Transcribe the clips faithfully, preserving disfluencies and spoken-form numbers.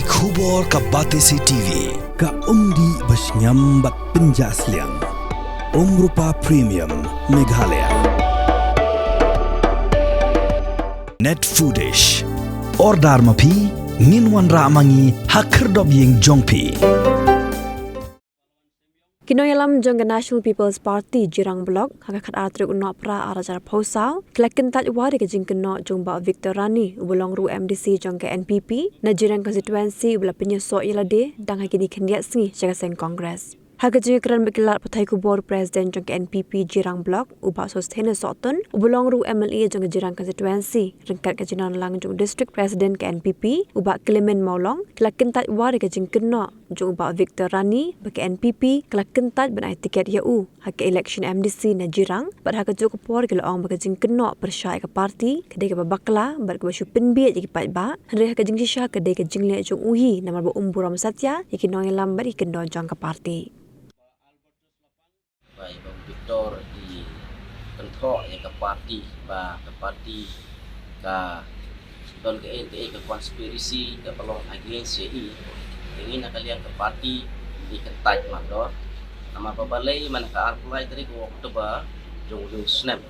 Khubor ka Batesi T V, ka umdih ba shngiam bad pynjah sliang. Umrupa Premium Meghalaya. Net Foodish. Order ma phi, ngin wanrah ma ngi ha khyrdop ïing jong phi. Ki nongïalam jong ka National People's Party Jirang Block, ha ka khatar tarik u Nohprah arhajar arphew saw, ki la kyntait wad ïa ka jingkynnoh jong u Bah Victor Rani, uba long ruh M D C jong ka N P P na Jirang Constituency, uba la pynïasoh ïa lade dang ha kine khyndiat sngi sha ka seng Congress. Ha ka jingïakren bad ki lad pathai khubor, President jong ka N P P Jirang Block, u Bah Sosthenes Sohtun, uba long ruh M L A jong ka Jirang Constituency, ryngkat ka jingdonlang jong u District President ka N P P, u Bah Clement Mawlong, ki la kyntait wad ïa ka jingkynnoh jong u Bah Victor Rani ba ka N P P ka la kyntait ban ai tiket ïa u ha ka election M D C na Jirang, bad ha kajuh ka por ki la ong ba ka jingkynnoh pyrshah ïa ka party ka dei kaba bakla bad kaba shu pynbieit ïa ki paidbah, hynrei ha ka jingshisha ka dei ka jingleh jong u hi, namar ba um burom satia ïa ki nongïalam bad ki kyndon jong ka party. Ba i Bah Victor i kynthoh ïa ka party, ba ka party ka don kaei kaei ka conspiracy kaba long against ïa i. Te ngi na ka liang ka party ngi kyntait mardor. Namar ba balei man ka arphew lai tarik u October jong u snem,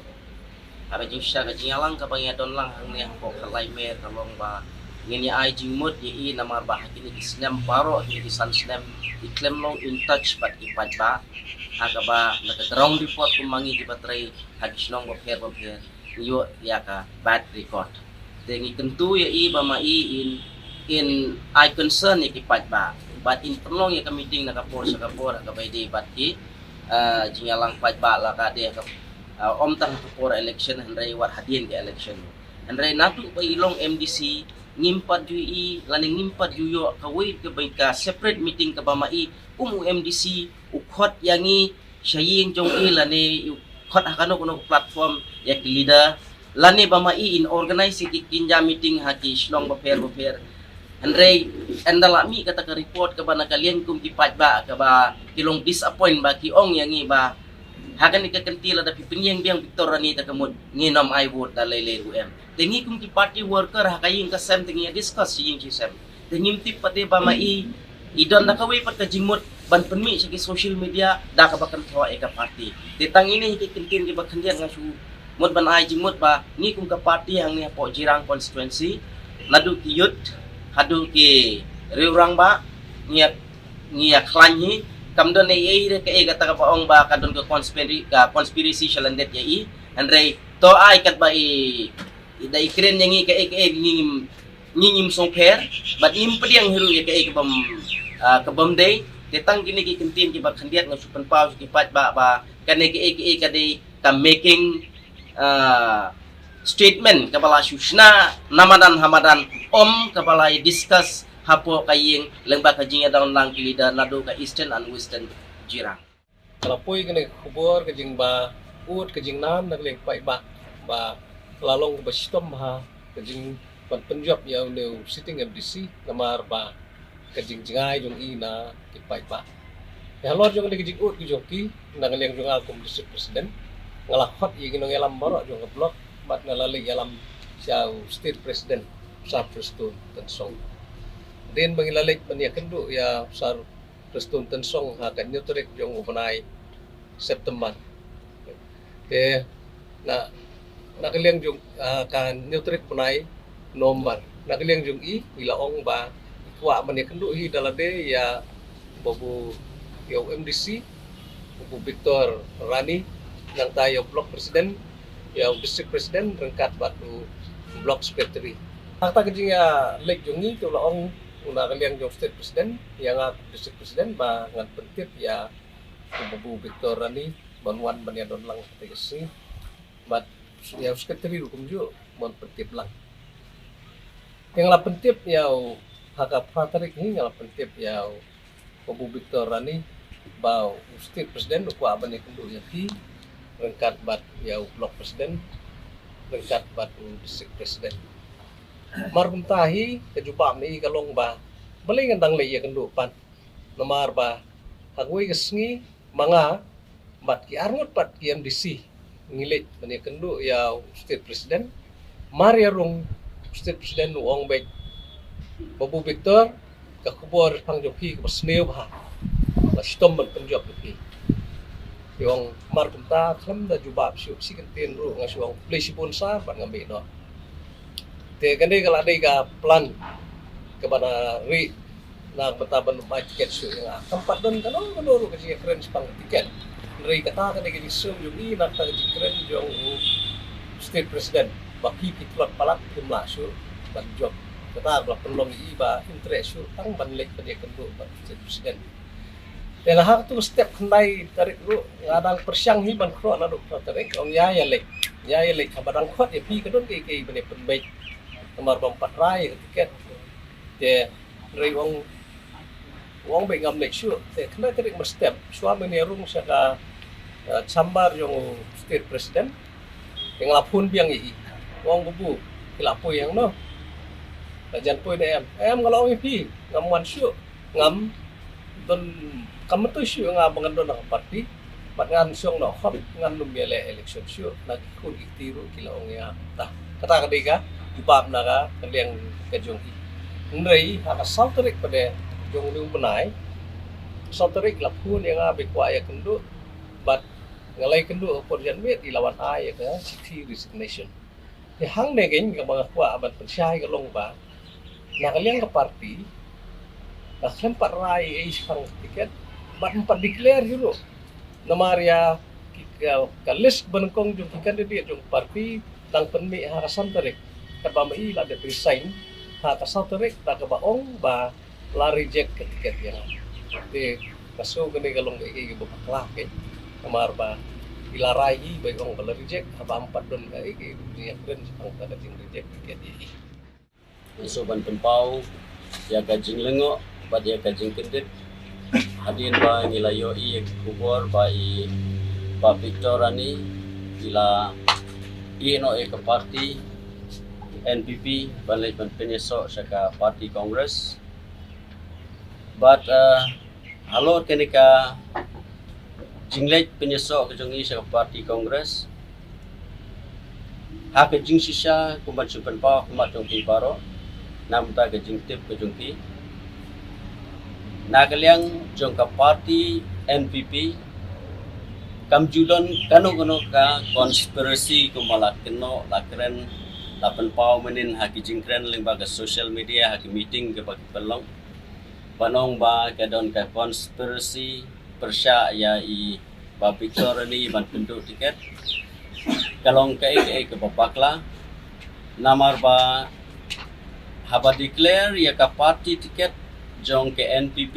ha ka jingshisha ka jingïalang kaba ngi ïadon lang hangne hapoh ka Laimer ka long ba ngin ïa ai jingmut ïa i, namar ba ha kine ki snem baroh, kine ki san snem, i khlem long in touch bad ki paidbah. Ha kaba na ka ground report kum ma ngi kiba trei ha ki shnong bapher bapher, ngi ïoh ïa ka bad record. Te ngi kyntu ïa i ba ma i in, in ai concern ïa ki paidbah bad in pynlong ïa ka meeting na ka por sha ka por ha kaba ïadei bad ki, ah, jingïalang paidbah, la ka dei ha ka, ah, ym tang ha ka por election hynrei wat hadien ka election. Hynrei naduh ba i long M D C ngim pat ju ïohi lane ngim pat ju ïoh kawei kaba ka separate meeting kaba ma i kum u M D C u khot ïa ngi sha ïing jong i lane u khot ha kano kano platform ïa ki leader, lane ba ma i in organize ïa ki kynja meeting ha ki shnong bapher bapher. Hynrei ynda la mih kata ka report kaba na ka liang kum ki paidbah kaba ki long disappoint ba ki ong ïa ngi ba ha kane ka kynti lada phi pynïeng biang Victor Rani ta ka mut ngin ym ai vote da lei lei ruh em. Te ngi kum ki party worker ha ka ïing ka sem te ngi ïa discuss shi ïing shi sem. Te ngim tip pat de ba ma i i don da kawei pat ka jingmut ban pynmih sha ki social media da kaba kynthoh ïa ka party. Te tang ine hi ki kyntien kiba khyndiat nga shu mut ban ai jingmut ba ngi kum ka party hangne hapoh Jirang constituency, naduh ki youth haduh ki riewrangbah, ngi ïa, ngi ïa khlaiñ hi. Kam don ei ei re kaei kata kaba ong ba ka don ka conspiracy, ka conspiracy sha lyndet ïa i. Hynrei to ai katba i, i da i kren ïa ngi kaei kaei ngi ngim, ngi ngim sngewpher bad ngim pdiang hi ruh ïa kaei kabym, ah, kabym dei. Te tang kine ki kyntien kiba khyndiat nga shu pynpaw sha ki paidbah ba kane kaei kaei ka dei ka making, ah, statement kaba la shu shna na madan ha madan, ym kaba la ïa discuss hapoh ka ïing lyngba ka jingïadon lang ki leader naduh ka Eastern and Western Jirang. Ka la poi kane ka khubor ka jingba ud ka jingnam na ka liang paidbah ba ka la long kaba shitom ha ka jing ban pynjop ïa une u sitting M D C namar ba ka jingjngai jong i na ki paidbah. Ïa halor jong kane ka jingud ka jong ki, na ka liang jong nga kum district president, nga la khot ïa ki nongïalam baroh jong ka block bad nga la leit ïalam sha u state president, Sir Prestone Tynsong. Hadien ba ngi la leit ban ïakynduh ïa Sir Prestone Tynsong ha ka hynñiew tarik jong u bnai September. Te na, na ka liang jong, ah, ka hynñiew tarik bnai November, na ka liang jong i, i la ong ba i kwah ban ïakynduh hi da lade ïa Babu, ïa u M D C, Babu Victor Rani, nangta ïa u block president, ïa u district president, ryngkat bad u block secretary. Kata ka jingïaleit jong i, te u la ong na ka liang jong state president ïa nga district president ba ngan pyntip ïa u Babu Victor Rani ban wan ban ïadon lang ha kata ka sngi. Bad ïa u secretary ruh kumjuh ban pyntip lang. Te nga la pyntip ïa u, ha ka phra tarik hi nga la pyntip ïa u Babu Victor Rani ba u state president u kwah ban ïakynduh ïa phi ryngkat bad ïa u block president ryngkat bad u district president. Mar kumta hi ka jubab na i ka long ba balei ngan dang leit ïakynduh pat. Namar ba ha kawei ka sngi ma nga bad ki arngut pat ki M D C ngi leit ban ïakynduh ïa u state president. Mar ïa rung u state president u ong beit, Babu Victor, Ka khubor pang jong phi kaba sniew bha, ba shitom ban pynjop ïa phi. Ïong mar kumta khlem da jubab shuh shi kyntien ruh nga shu ong khublei shibun sar bad ngam ïeh noh. Te kane ka la dei ka plan kaba na ri na ka bynta ban bai tiket shuh ïa nga. Kam pat don kano kano ruh ka jingkren shaphang tiket. Hynrei kata ka dei ka jingsngew jong i na kata ka jingkren jong u state president ba phi ki tlot palat phim lah shuh ban jop. Kata ka la pynlong i ba interest shuh tang ban leit ban ïakynduh bad state president. Te na ha katu step khyndai tarik ruh nga dang pyrshang hi ban khroh naduh phra tarik, ong ïa ïa leit. Ïa ïa leit haba dang khot ïa phi ka don kiei kiei ban ïa pynbeit. Namar bym pat rai ïa ka tiket. Te hynrei ong ong beit ngam leit shuh. Te khyndai tarik mar step shuwa mynne rung sha ka, eh, chamber jong u state president. Te nga la phone biang ïa i. Ong bubu ki la poi hangno? La jan poi ne em? Em, nga la ong ïa phi ngam wan shuh. Ngam don, kam myntoi shuh nga ba ngan don ha ka party. Bad ngan shong noh khop, ngan ym ïaleh election shuh. Na ki khun ki kti ruh ki la ong ïa ta. Kata ka dei ka jubab na ka liang ka jong i. Hynrei ha ka saw tarik pat de jong une u bnai, saw tarik la phone ïa nga ba i kwah ïakynduh. Bad nga la ïakynduh ha ka por janmiet, i la wan ai ïa ka shithi resignation. Te hangne kein kaba nga kwah ban pynshai ka long ba na ka liang ka party nga khlem pat rai ei shaphang tiket bad ym pat declare hi ruh. Namar ïa ki, ka, ka list banyngkong jong ki candidate jong party dang pynmih ha ka san tarik. Katba ma i la dep resign ha ka saw tarik da kaba ong ba la reject ka tiket ïa nga. Te nga sngew kane ka long kaei kaei kaba bakla kein. Namar ba i la rai hi ba i ong ba la reject haba ym pat don kaei kaei ba ïakren shaphang kata ka jing reject tiket ïa i. Nga sngew ban pynpaw ïa ka jinglyngngoh bad ïa ka jingkyndit hadien ba ngi la ïohi ïa ka khubor ba i Bah Victor Rani i la ïeh noh ïa ka party N P P ban leit ban pynïasoh sha ka party Congress. Bad, eh, halor kane ka jingleit pynïasoh ka jong i sha ka party Congress, ha ka jingshisha kumba shu pynpaw ha khmat jong phi baroh, namar ka jingtip ka jong phi, na ka liang jong ka party N P P kam ju don kano kano ka conspiracy kumba la kynnoh la kren la pynpaw mynnin ha ki jingkren lyngba ka social media ha ki meeting kaba ki pynlong. Ban ong ba ka don ka conspiracy pyrshah ïa i Bah Victor Rani ban pynduh tiket. Ka long kaei kaei kaba bakla. Namar ba haba declare ïa ka party tiket jong ka N P P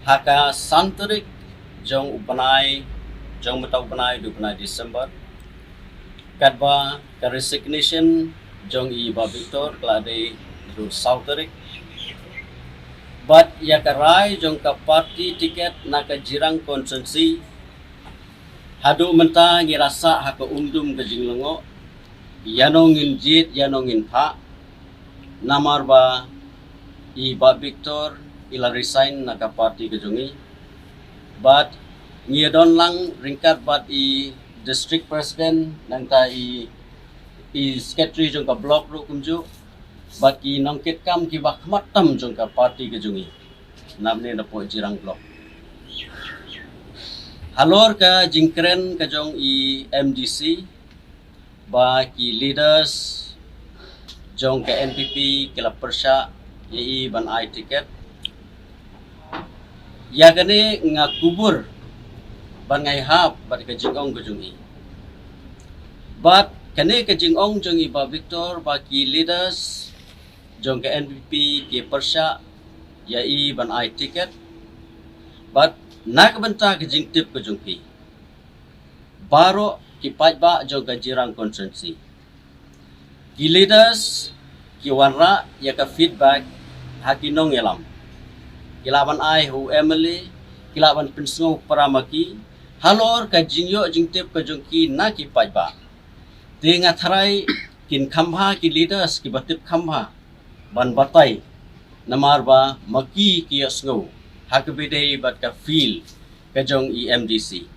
ha ka san tarik jong u bnai, jong mynta u bnai, u bnai December. Katba ka resignation jong i Bah Victor ka la dei naduh saw tarik. Bad ïa ka rai jong ka party tiket na ka Jirang constituency, haduh mynta ngi la sah ha ka umdum ka jinglyngngoh, ïano ngin jied, ïano ngin phah. Namar ba i Bah Victor i la resign na ka party ka jong i. Bad ngi ïa don lang ryngkat bad i district president nangta i, i secretary jong ka block ruh kumjuh. Bad ki nongkitkam kiba khmat tam jong ka party ka jong i. Namne na poh Jirang block. Halor ka jingkren ka jong i M D C, ba ki leaders jong ka N P P ki la pyrshah ïa i ban ai tiket. Ïa kane nga kubur bad nga ïahap bad ka jingong ka jong i. Bad kane ka jingong jong i Bah Victor ba ki leaders jong ka N P P ki pyrshah ïa i ban ai tiket. Bad na ka bynta ka jingtip ka jong phi, baroh ki paidbah jong ka Jirang constituency, ki leaders ki wanrah ïa ka feedback ha ki nongïalam. Ki lah ban ai ha u M L A, ki lah ban pynsngew para ma ki halor ka jingïoh jingtip ka jong ki na ki paidbah. Te nga tharai kin kham bha ki leaders kiba tip kham bha ban batai, namar ba ma ki ki ïohsngew ha kaba ïadei bad ka field ka jong i M D C.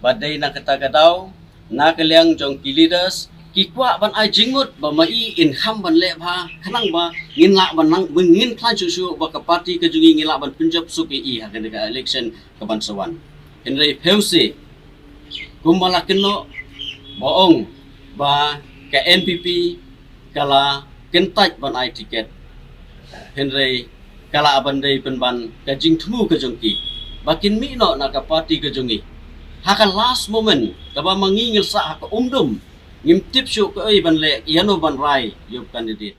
Bad dei na kata ka daw, na ka liang jong ki leaders I kwah ban ai jingmut ba ma i in kham ban leh bha khnang ba ngin lah ban nang, ngin khlaiñ shuh shuh ba ka party ka jong i ngin lah ban pynjop suk ïa i ha kane ka election ka ban sa wan. Hynrei phi sngewthuh kumba la kynnoh ba ong ba ka N P P ka la kyntait ban ai ticket. Hynrei ka la ban dei pynban ka jingthmu ka jong ki ba kin mih noh na ka party ka jong i ha ka last moment, kaba ma ngi ngin sah ha ka umdum, ngim tip shuh kaei ban leh, ïano ban rai ïa u candidate.